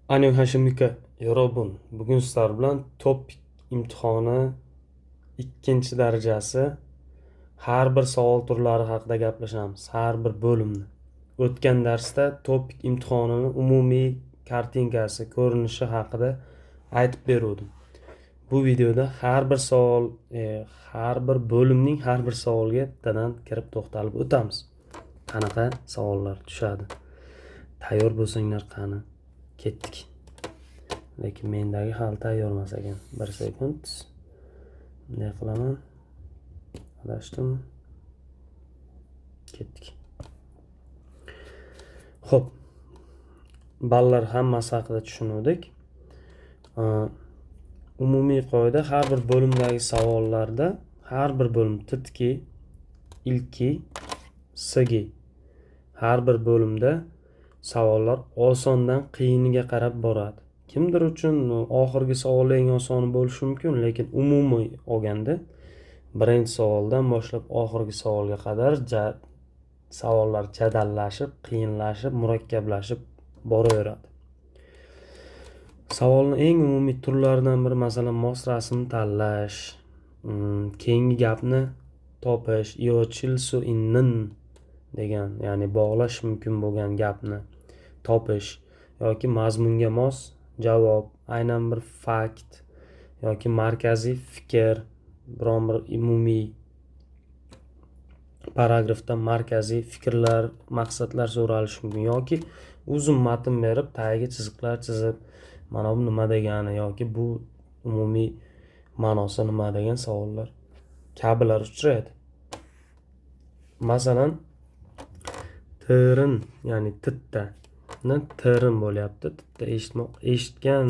Annyeonghaseyo yorobun. Bugun sizlar bilan TOPIK imtihoni ikkinchi darajasi har bir savol turlari haqida gaplashamiz, har bir bo'limni. O'tgan darsda TOPIK imtihonini umumiy kartinkasi, ko'rinishi haqida aytib beruvdim. Bu videoda har bir savol, har bir bo'limning har bir savolga bittadan kirib to'xtalib o'tamiz. Qanaqa savollar tushadi? Tayyor bo'lsanglar qani, ketdik. Lekin mendagi hali tayyor emas ekan. Bir sekund. Bunday qilaman. Adashdim. Ketdik. Xo'p. Ballar hammasi haqida tushunuvdik. Umumiy qoida har bir bo'limdagi savollarda har bir bo'lim titki, ilki, sigi har bir bo'limda savollar osondan qiyiniga qarab boradi. Kimdir uchun oxirgi savol eng osoni bo'lishi mumkin, lekin umumiy olganda birinchi savoldan boshlab oxirgi savolga qadar savollar jadallashib, qiyinlashib, murakkablashib boraveradi. Savolning eng umumiy turlaridan biri masalan mos rasmni tanlash, keyingi gapni topish, yochilsu innin degan, ya'ni bog'lash mumkin bo'lgan gapni topish yoki mazmunga mos javob, aynan bir fakt yoki markaziy fikr, biron bir umumiy paragrafda markaziy fikrlar, maqsadlar so'ralishi mumkin yoki uzun matn berib, tagiga chiziqlar chizib, mana bu nima degani yoki bu umumiy ma'nosi nima degan savollar kabilar uchraydi. Masalan, tirin, ya'ni titta ni tirin bo'lyapti. Titta eshitgan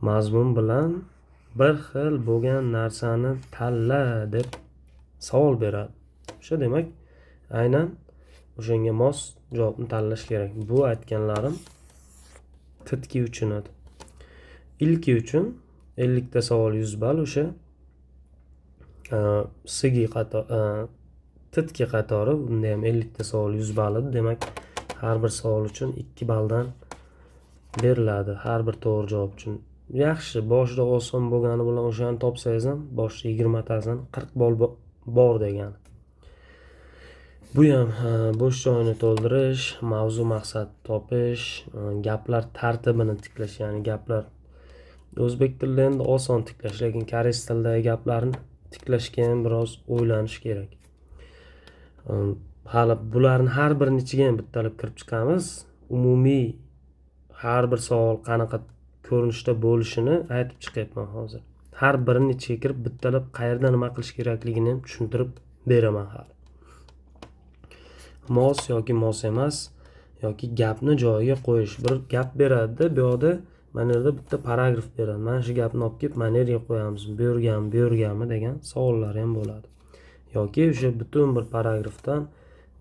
mazmun bilan bir xil bo'lgan narsani tanla deb savol beradi. O'sha demak, aynan o'shanga mos javobni tanlash kerak. Bu aytganlarim titki uchun edi. Ilki uchun 50 ta savol 100 ball o'sha sigi qator, titki qatori, bunda ham 50 ta savol 100 ball edi. Demak, har bir savol uchun 2 balldan beriladi, har bir to'g'ri javob uchun. Yaxshi, boshida oson bo'lgani bilan o'shani topsangiz ham, boshida 20 tasidan 40 ball bor degani. Bu ham bo'sh joyini to'ldirish, mavzu maqsad topish, gaplar tartibini tiklash, ya'ni gaplar o'zbek tilida endi oson tiklash, lekin koreys tilidagi gaplarni tiklashga ham biroz o'ylanish kerak. Hali bularni har birini ichiga ham bittalab kirib chiqamiz. Umumiy har bir savol qanaqa ko'rinishda bo'lishini aytib chiqyapman hozir. Har birini ichiga kirib bittalab qayerda nima qilish kerakligini ham tushuntirib beraman hali. Mos yoki mos emas yoki gapni joyiga qo'yish. Bir gap beradi-da, bu yoqda mana yerda bitta paragraf beradi. Mana shu gapni olib kelib mana yerga qo'yamiz, bu yergami, bu yergami degan savollar ham bo'ladi. Yoki o'sha butun bir paragrafdan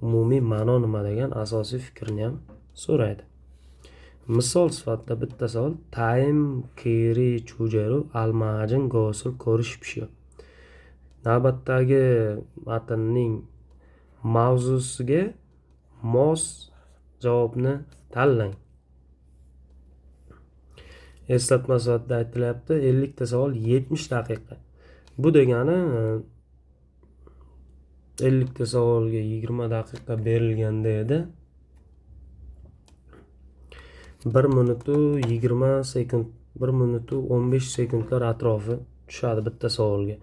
umumiy ma'no nima degan asosiy fikrni ham so'raydi. Misol sifatida bitta savol: Time kiri chujeru almajin gosul ko'rishibshu. Navbatdagi matnning mavzusiga mos javobni tanlang. Eslatma sifatida aytilyapti, 50 ta savol 70 daqiqa. Bu degani 50 ta savolga 20 daqiqa berilganda edi. 1 minutu 20 sekund, 1 minutu 15 sekundlar atrofi tushadi bitta savolga.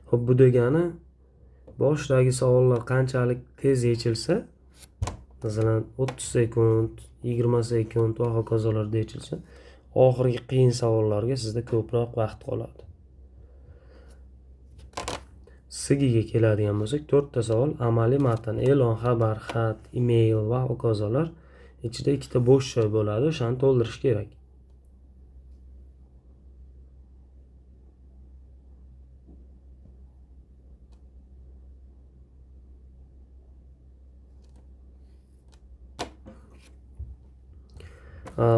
Xo'p, bu degani boshidagi savollar qanchalik tez yechilsa, masalan 30 sekund, 20 sekund va hokazolarda yechilsa, oxirgi qiyin savollarga sizda ko'proq vaqt qoladi. Sigiga keladigan bo'lsak, 4 ta savol amaliy matn, e'lon, xabar, xat, email va hokazolar ichida ikkita bo'sh joy bo'ladi, o'shani to'ldirish kerak.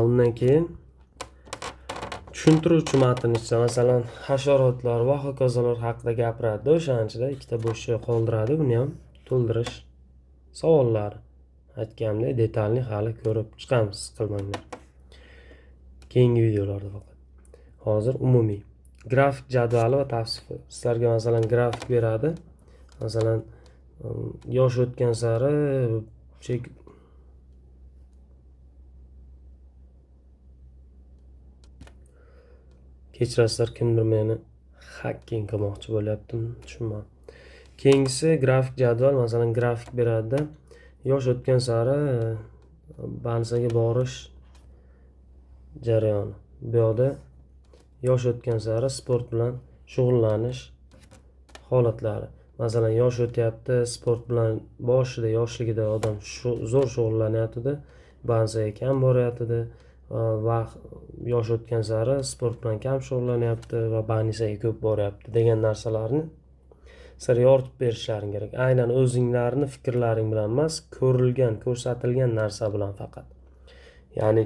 Undan keyin tushuntiruvchi matn ichida, masalan, hasharotlar va hokazolar haqida gapiradi, o'shaning ichida ikkita bo'sh joy qoldiradi, uni ham to'ldirish savollari. Aytganimdek, detalni hali ko'rib chiqamiz, qilmanglar. Keyingi videolarda faqat. Hozir umumiy grafik jadvali va tavsifi. Sizlarga masalan grafik beradi. Masalan, yosh o'tgan sari kechirasizlar, kimdir meni hacking qilmoqchi bo'lyapti, tushunmadim. Keyingisi grafik jadval. Masalan, grafik beradida, yosh o'tgan sari bansaga borish jarayoni. Bu yoqda yosh o'tgan sari sport bilan shug'ullanish holatlari. Masalan, yosh o'tyapti, sport bilan boshida yoshligida odam zo'r shug'ullanyapti, bansaga kam boryapti, va yosh o'tgan sari sport bilan kam shug'ullanyapti va bansaga ko'p boryapti degan narsalarni sizlar yoritib berishlaring kerak. Aynan o'zinglarni fikrlaring bilan emas, ko'rilgan, ko'rsatilgan narsa bilan faqat. Ya'ni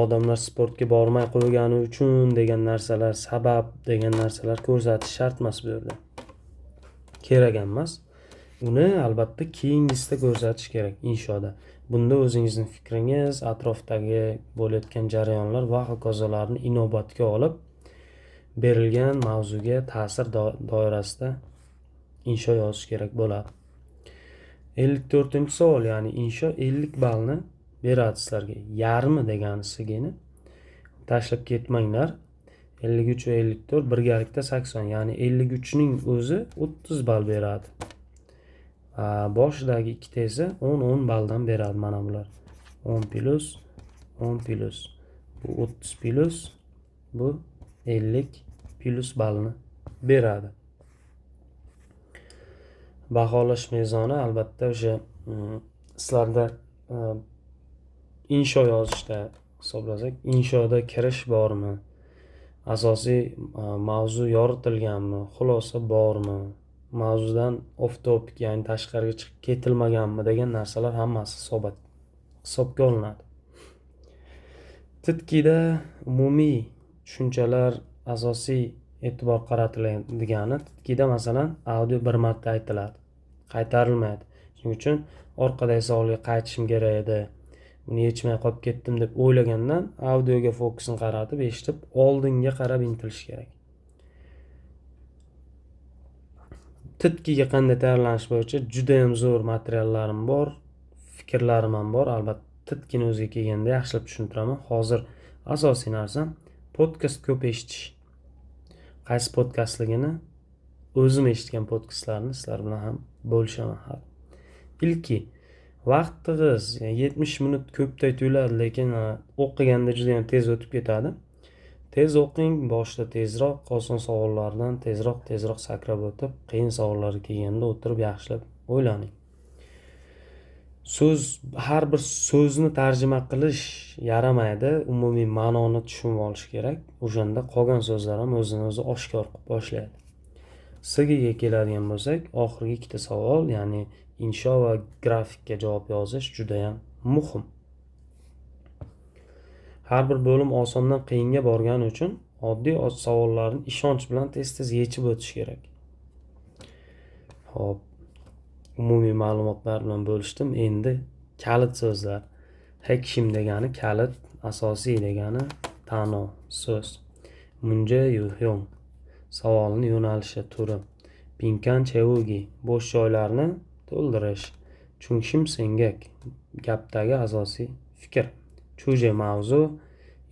odamlar sportga bormay qo'ygani uchun degan narsalar, sabab degan narsalar ko'rsatish shart emas bu yerda. Kerak emas. Uni albatta keyingisida ko'rsatish kerak inshoda. Bunda o'zingizning fikringiz, atrofdagi bo'layotgan jarayonlar va hokazolarni inobatga olib berilgan mavzuga ta'sir doirasida insho yozish kerak bo'ladi. 54-savol, ya'ni insho 50 ballni beradi sizlarga. Yarmi deganisigini tashlab ketmanglar. 53 va 54 birgalikda 80, ya'ni 53 ning o'zi 30 ball beradi. Boshidagi ikkita esa 10-10 balldan beradi mana bular. 10 plus 10 plus. Bu 30 plus, bu 50 plus ballni beradi. Baholash mezoni albatta o'sha sizlarda insho yozishda hisoblasak, inshoda kirish bormi? Asosiy mavzu yoritilganmi? Xulosa bormi? Mavzudan off topic, ya'ni tashqariga chiqib ketilmaganmi degan narsalar hammasi hisobga olinadi. Titkida umumiy tushunchalar asosiy e'tibor qaratiladigani, titkida masalan audio bir marta aytiladi, qaytarilmaydi. Shuning uchun orqadagi savolga qaytishim kerak edi, buni yechmay qolib ketdim deb o'ylagandan audioga fokusni qaratib, eshitib, oldinga qarab intilish kerak. Titkiga qanday tayyorlanish bo'yicha juda ham zo'r materiallarim bor, fikrlarim ham bor. Albatta titkini o'ziga kelganda yaxshilab tushuntiraman. Hozir asosiy narsa podkast ko'p eshitish. Qaysi podkastligini o'zim eshitgan podkastlarni sizlar bilan ham bo'lishaman hali. Ilki vaqt tig'iz, 70 minut ko'pday tuyuladi, lekin o'qiganda juda ham tez o'tib ketadi. Tez o'qing, boshida tezroq, oson savollardan tezroq sakrab o'tib, qiyin savollarga kelganda o'tirib yaxshilab o'ylaning. Har bir so'zni tarjima qilish yaramaydi, umumiy ma'noni tushunib olish kerak. O'shanda qolgan so'zlar ham o'zini o'zi oshkor qilib boshlaydi. Sigiga keladigan bo'lsak, oxirgi ikkita savol, ya'ni insho va grafikka javob yozish juda ham muhim. Har bir bo'lim osondan qiyinga borgani uchun oddiy savollarni ishonch bilan tez-tez yechib o'tish kerak. Xo'p, umumiy ma'lumotlar bilan bo'lishdim. Endi kalit so'zlar. Hekshim degani kalit, asosiy degani tano so'z. Munja yuhyong savolning yo'nalishi turi. Pinkan chevugi bo'sh joylarni to'ldirish. Chungshim sengak gapdagi asosiy fikr. Chuje mavzu,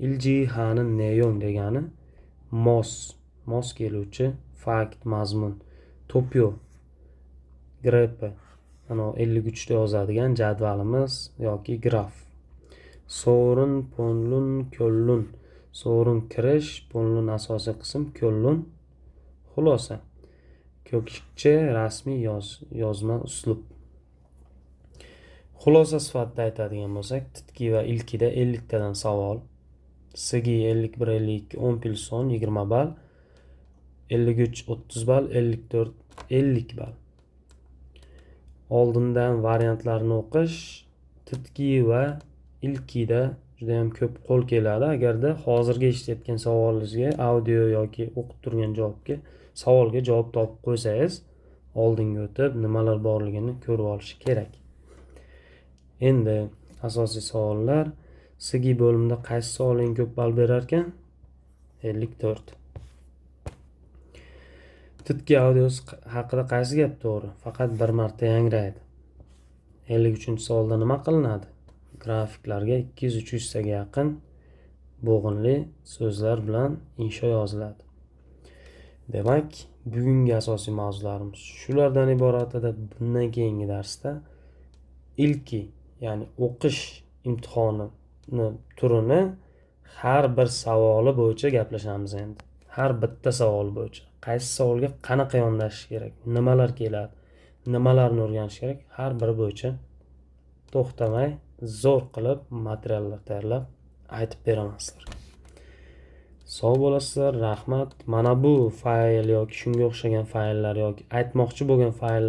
ilji hanin neyong degani mos keluvchi fakt, mazmun. Topyo grepe ana 53 da yozadigan jadvalimiz yoki graf. So'rin ponlun ko'llun. So'rin kirish, ponlun asosiy qism, ko'llun xulosa. Ko'kcha rasmiy yozma uslub. Xulosa sifatida aytadigan bo'lsak, titki va ilkida 50 tadan savol. Sigi 51, 52, 10 plus 10, 20 ball. 53, 30 ball, 54, 50 ball. Oldindan variantlarni o'qish titki va ilkida juda ham ko'p qo'l keladi. Agarda hozirgi eshitayotgan savolingizga audio yoki o'qib turgan savolga javob topib qo'ysangiz, oldinga o'tib nimalar borligini ko'rib olish kerak. Endi asosiy savollar. SGI bo'limida qaysi savol eng ko'p ball berarkan? 54. Titki audiosi haqida qaysi gap to'g'ri? Faqat bir marta yangraydi. 53-savolda nima qilinadi? Grafiklarga 200-300 taga yaqin bo'g'inli so'zlar bilan insho yoziladi. Demak, bugungi asosiy mavzularimiz shulardan iborat edi. Bundan keyingi darsda ilki, ya'ni o'qish imtihonini turini har bir savoli bo'yicha gaplashamiz endi. Har bitta savol bo'yicha. Qaysi savolga qanaqa yondashish kerak, nimalar keladi, nimalarni o'rganish kerak, har biri bo'yicha to'xtamay zo'r qilib materiallar tayyorlab aytib beraman sizlarga. Sog' bo'lasizlar, rahmat. Mana bu fayl yoki shunga o'xshagan fayllar yoki aytmoqchi bo'lgan fayl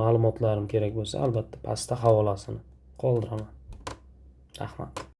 ma'lumotlarim kerak bo'lsa, albatta pastda havolasini qoldiraman. Rahmat.